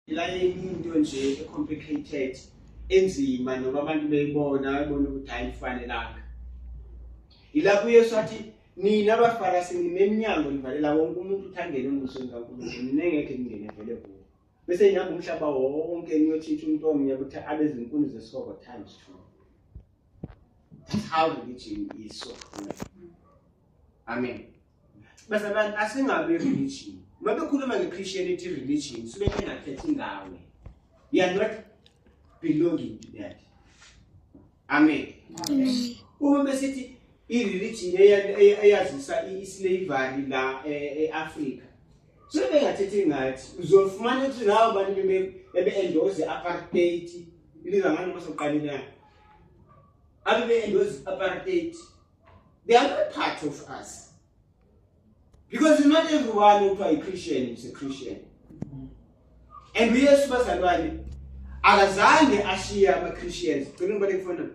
La into nje e-complicated, enzima, noma abantu beyibona, bayibona ukuthi ayifanelanga. Ilapho uYesu athi, "Nina abaFarisi nime emnyango, nivalela wonke umuntu ukuthi angene embusweni kaNkulunkulu, nina engekhe ningene vele kuwo, bese nihamba umhlaba wonke niyothinta umuntu omnye ukuthi abe zinkuni zesihogo times two." That's how religion is so cruel. Amen. Bazalwane, asingabi religion. Uma bekhuluma nge-Christianity religion, suke bengakhethi ngawe. We are not belonging to that. Amen. Uma besithi i-religion eyazisa i-slavery la e-Afrika, suke bengathethi ngathi. Uzofumana ukuthi labo bantu bebe-endorse i-apartheid, ibizwa ngani uma soqalile na, abebe-endorse i-apartheid, they are not part of us, because not everyone who a Christian is a Christian. And uYesu, bazalwane, akazange ashiye ama-Christians. Gcina ngibale kufona.